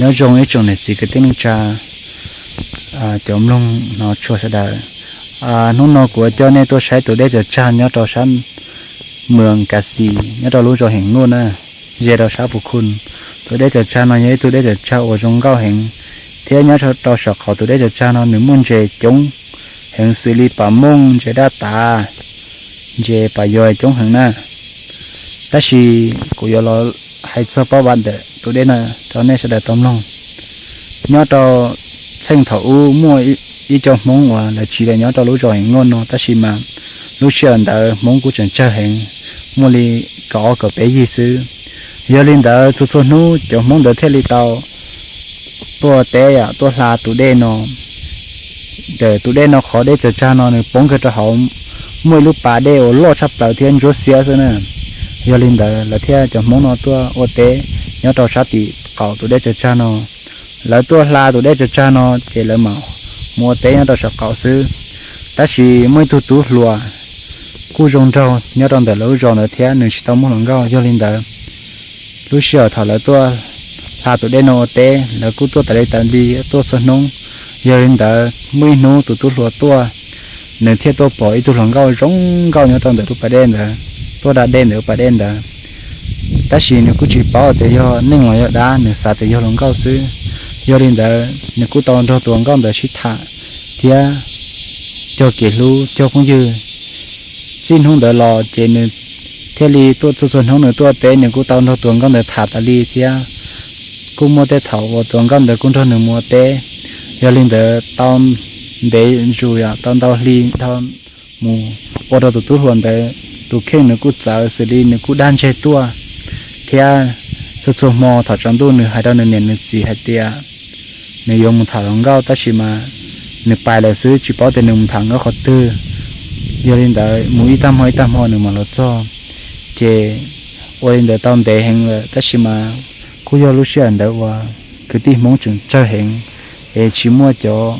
Nyob zoo ib tsoom niam txiv kwv tij neej tsa, cov mloog no tshua sawv daws. Hnub no kuv coj nej tuaj saib tus dej cov tsag nyob rau sab Mws Kas Xis nyob rau lub zos Heem Nuj na, ze rau sab Pus Khun. Tus dej cov tsag no yog ib tug dej cov tsag uas zoo nkauj heev, thiab nyob rau saum qaum tus dej cov tsag no nws muaj ntses coob heev xws li pas mooj, ntses daj tav, ntses pas yos coob heev na. Tab sis kuv yuav los hais txog pab vaj ntawm tus dej no rau nej sawv daws tau mloog. Nyob rau txheej thaum ub muaj ib co Hmoob uas lawv tsiv lawm nyob rau lub zos Heem Nuj no, tab sis mas lub sij hawm ntawd Hmoob kuj tseem tsawg heev, muaj li kaum ob kaum peb yig xwb. Yog li ntawd txhua txhua hnub cov Hmoob ntawd thiaj li tau tuaj teb, tuaj hla tus dej no. Ntawm tus dej no qhov dej cov tsag no nws poob kiag rau hauv, muaj ib lub pas dej uas loj tshaj plaws thiab ntsuab xiab xwb na. Yog li ntawd lawv thiaj cov Hmoob no tuaj ua teb nyob rau sab tim qaum tus dej cov tsag no. Lawv tuaj hla tus dej cov tsag no ces lawv mam mus ua teb nyob rau saum qaum xwb. Tab sis muaj ib tug tub hluas kuj zoo nraug nyob rau ntawm lawv lub zos ntawd thiab nws tsis tau muaj hluas nkauj. Yog li ntawd lub sij hawm thaum lawv tuaj hla tus dej no ua teb, lawv kuj tuaj tas li tas li tuaj txhua hnub. Yog li ntawd muaj ib hnub tus tub hluas tuaj, nws thiaj tuaj pom ib tug hluas nkauj zoo nkauj nyob rau ntawm lub pas dej ntawd, tuaj da dej ntawm lub pas dej ntawd. Tab sis nws kuj tsis paub tias yog neeg los yog dab, nws xav tias yog hluas nkauj xwb. Yog li ntawd nws kuj tau nrog tus hluas nkauj ntawd sib tham thiab cog kev hlub cog phooj ywg. Txij hnub ntawd los ces nws thiaj li tuaj txhua txhua hnub nws tuaj teb, nws kuj tau nrog tus hluas nkauj ntawd tham tas li thiab kuj muaj tej thaum uas tus hluas nkauj ntawd kuj nrog nws mus ua teb. Yog li ntawd tau ntev zus yom, tau ntau hli dhau mus ua rau tus tub hluas ntawd tus kheej nws kuj txawv xws li nws kuj dag ntseg tuaj, thiab txhua txhua hmo thaum tsaus ntuj nws hais rau nws niam nws txiv hais tias nws yuav mus tham hluas nkauj, tab sis mas nws pais lawm xwb, tsis paub tias nws mus tham nkauj qhov twg. Yog li ntawd mus ib tag hmo ib tag hmo nws mam los txog. Ces ua li ntawd tau ntev heev lawm, tab sis mas kuj yog lub sij hawm ntawd uas kwv tij Hmoob tseem tsawg heev, es tsis muaj cov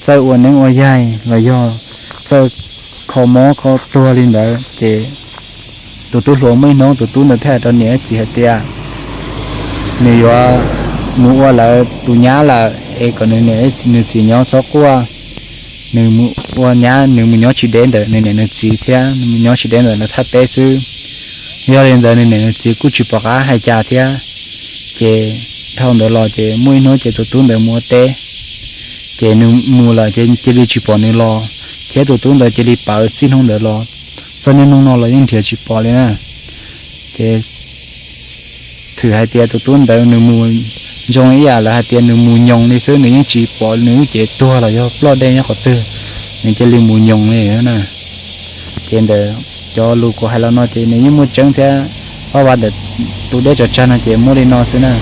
txawj ua neeb ua yaig los yog txawj kho mob kho tuag li ntawd. Ces tus tub hluas muaj ib hnub tus tub ntawd thiaj hais rau niam txiv hais tias nws yuav mus ua lawv tus nyab lawm, es kom nws niam nws txiv nyob txhob quaj. Nws mus ua nyab, nws mus nyob tsis deb ntawm nws niam nws txiv thiab nws mus nyob tsis deb ntawm lawv thaj teb xwb. Yog li ntawd nws niam nws txiv kuj tsis pom qab hais cas thiab. Ces dhau ntawd los ces muaj ib hnub ces tus tub ntawd mus ua teb, ces nws mus lawm ces cia li tsis pom nws los, thiab tus tub ntawd cia li pawv txij hnub ntawd los txog niaj hnub no los yeej nrhiav tsis pom li na. Ces thwm hais tias tus tub ntawd nws mus zoo ib yam lawv hais tias nws mus nyoos li xwb, nws yeej tsis pom nws lub cev tuag los yog ploj dej nyob qhov twg, nws cia li mus nyoos li na. Ces ntawm cov lus kuv hais los no ces nws yeej muaj tseeb thiab, pab vaj ntawm tus dej cov tsag no ces muaj li no xwb na.